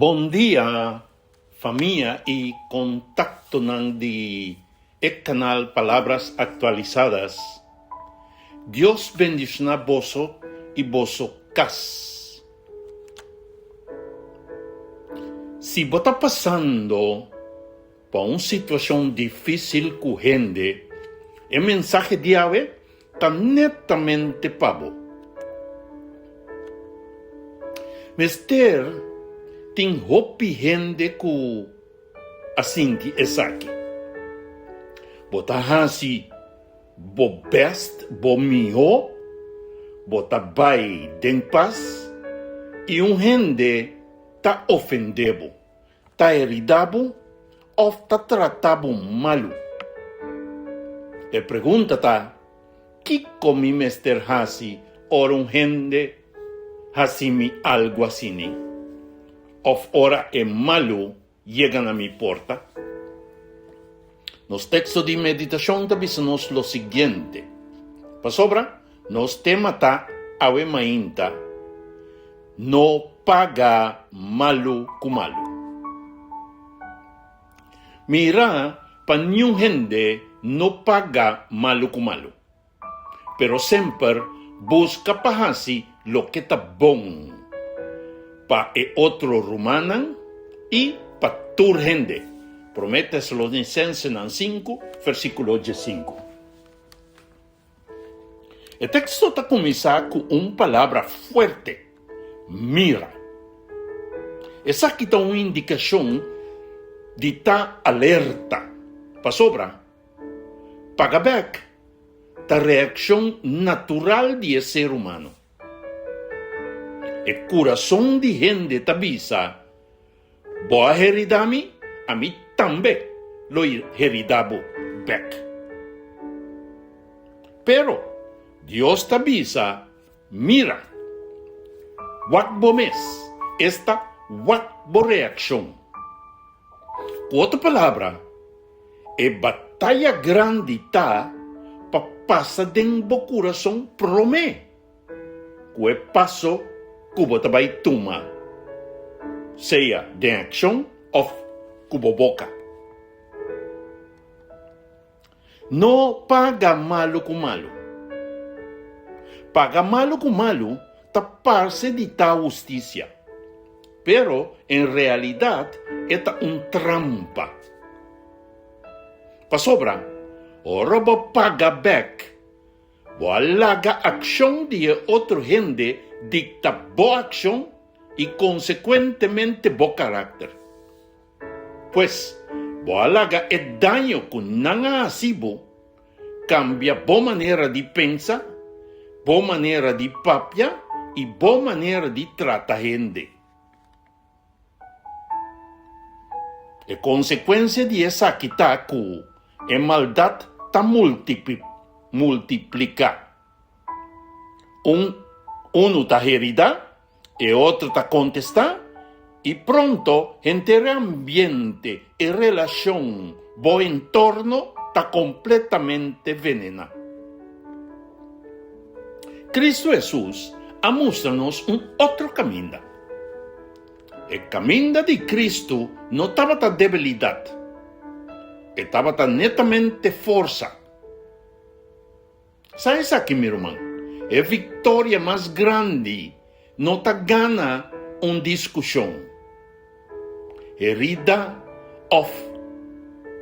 Bon dia famia y contactonan di e canal Palabras Actualizadas. Dios bendiciona boso y boso cas. Si bo ta pasando pa un situacion dificil cu hende, e mensahe di awe ta netamente pa bo. Mester tin hopi hende ku a sinti esaki. Bo ta hasi bo bèst, bo mihó, bo ta bai den pas i un hende ta ofendé bo. Ta herida bo of ta trata bo malu? E pregunta ta, Kiko mi mester hasi ora un hende hasi mi algu asini of ora e malu yega na mi porta? Nos teksto di meditashon ta bisa nos lo siguiente, Pasobra nos tema ta awe mainta, No paga malu ku malu. Mira pa niun hende no paga malu ku malu, pero semper buska pa hasi loke ta bon pa e otro rumannan i pa tur hende. Promé Tesalonisensenan sinku, versíkulo diesinku. E teksto ta kuminsá ku un palabra fuerte, Mira. Esaki ta un indikashon di ta alerta, pasobra paga bèk ta reakshon natural di e ser humano. E kurason di hende ta bisa, Bo a heridá mi, ami tambe lo heridá bo bèk. Pero Dios ta bisa, Mira! Wak bo mes, esta wak bo reakshon. Ku otro palabra, e bataya grandi ta pa pasa den bo kurason promé. Ku e paso ku bo ta bai tuma, sea den akshon òf ku bo boka. No paga malu ku malu. Paga malu ku malu ta parse di ta hustisia, pero en realidat e ta un trampa. Pasobra ora bo paga bèk, Bo a laga akshon di e otro hende dikta bo akshon i konsekuentemente bo karakter. Pues, bo a laga e daño ku nan a hasi bo kambia bo manera di pensa, bo manera di papia i bo manera di trata hende. E konsekuensia di esaki ta ku e maldat ta multipliká. Un unu ta heridá, e otro ta kontestá, i pronto henter e ambiente, e relashon, bo entorno ta kompletamente venená. Kristu Hesus a mustra nos un otro kaminda. E kaminda di Kristu no tabata debilidat, e tabata netamente forsa. Sa esaki, mi ruman, e viktoria mas grandi no ta gana un diskushon, herida òf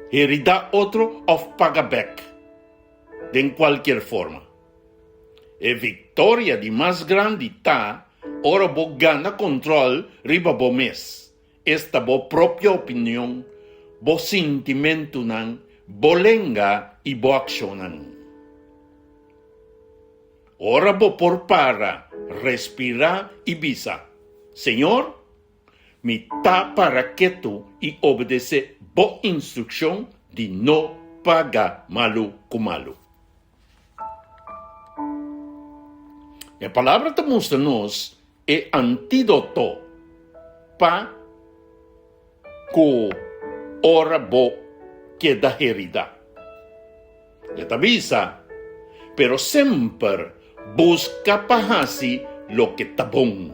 herida otro òf paga bèk den kualkier forma. E viktoria di mas grandi ta ora bo gana kontrol riba bo mes, esta bo propio opinion, bo sintimentunan, bo lenga i bo akshonnan. Ora bo por para, respirá i bisa, Señor, mi ta para ketu i obedesé bo instrukshon di no paga malu ku malu. E palabra ta mustra nos e antídoto pa ku ora bo keda heridá. E ta bisa, Pero semper buska pa hasi loke ta bon.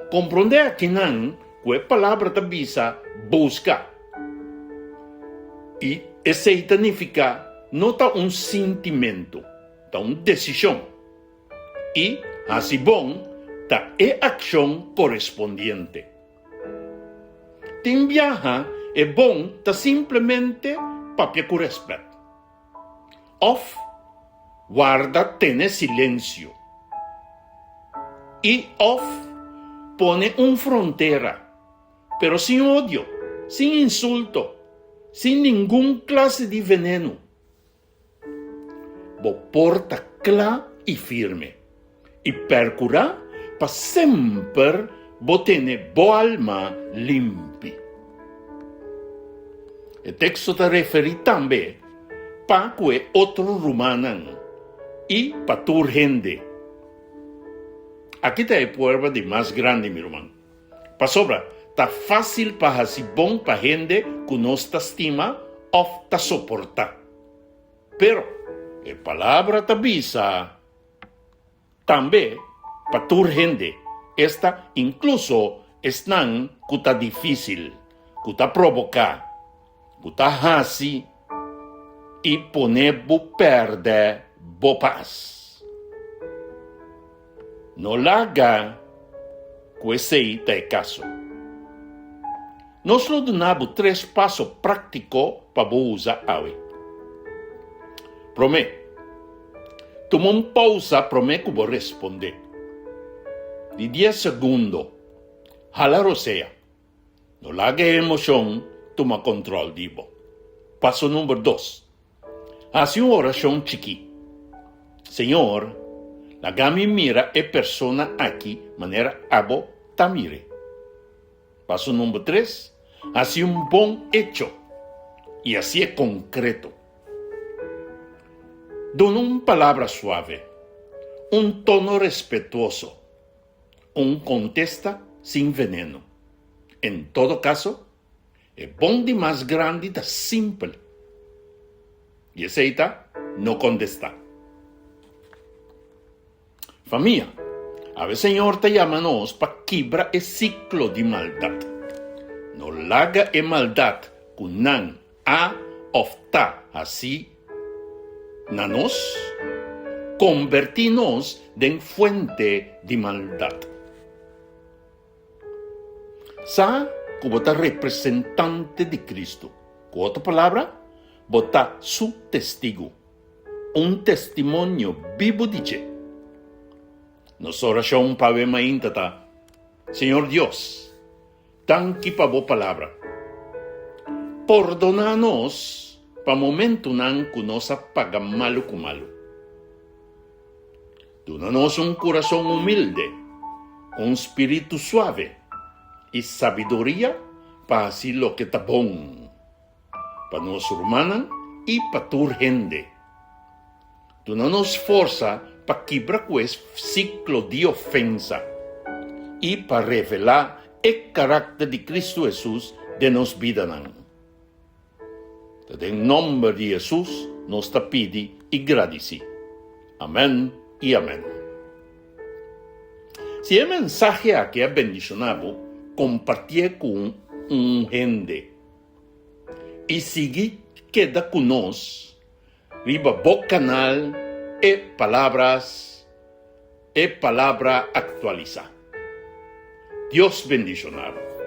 Komprondé akinan ku e palabra ta bisa buska. I esei ta nifiká no ta un sintimentu, ta un desishon. I hasi bon ta e akshon korespondiente. Tin biaha e bon ta simplemente papia ku rèspèt. Òf warda tene silensio. I òf pone un frontera, pero sin odio, sin insulto, sin ningun klase di venenu. Bo por ta kla i firme, i perkurá pa semper bo tene bo alma limpi. E teksto ta referí tambe pa ku e otro rumannan i pa tur hende. Aki ta e prueba di mas grandi, mi ruman. Pasobra ta fásil pa hasi bon pa hende ku nos ta stima òf ta soportá. Pero e Palabra ta bisa tambe pa tur hende, esta inkluso esnan ku ta difísil, ku ta proboká, ku ta hasi i pone bo pèrdè bo pas. No laga ku esei ta e kaso. Nos lo duna bo tres paso práktiko pa bo usa awe. Promé, tuma un pousa promé ku bo respondé. Di dies segundo, hala rosea. No laga e emoshon tuma kontrol di bo. Paso number dos, Hasi un orashon chikí. Señor, laga mi mira e persona aki manera abo ta mir'é. Paso number tres, hasi un bon echo i hasié konkreto. Duna un palabra suave, un tono respetuoso, un kontesta sin veneno. En todo kaso, E bon di mas grandi ta simpel. I esei ta no kontestá. Famia, awe Señor ta yama nos pa kibra e siklo di maldat. No laga e maldat ku nan a òf ta hasi na nos kombertí nos den fuente di maldat. Sa ku bo ta representante di Kristu. Ku otro palabra, bo ta su testigu, un testimonio bibu di dje. Nos orashon pa awe mainta ta, Señor Dios, danki pa bo palabra. Pordoná nos pa momentunan ku nos a paga malu ku malu. Duna nos un kurason humilde, un spiritu suave i sabiduria pa hasi loke ta bon pa nos rumannan i pa tur hende. Duna nos forsa pa kibra ku e siklo di ofensa i pa revelá e karakter di Kristu Hesus den nos bidanan. Ta den nomber di Hesus nos ta pidi i gradisi. Amen i amen. Si e mensahe aki a bendiciona bo, compartié cu un hende. I sigui keda cu nos riba bo canal E Palabras E Palabra Actualisa. Dios bendiciona bo.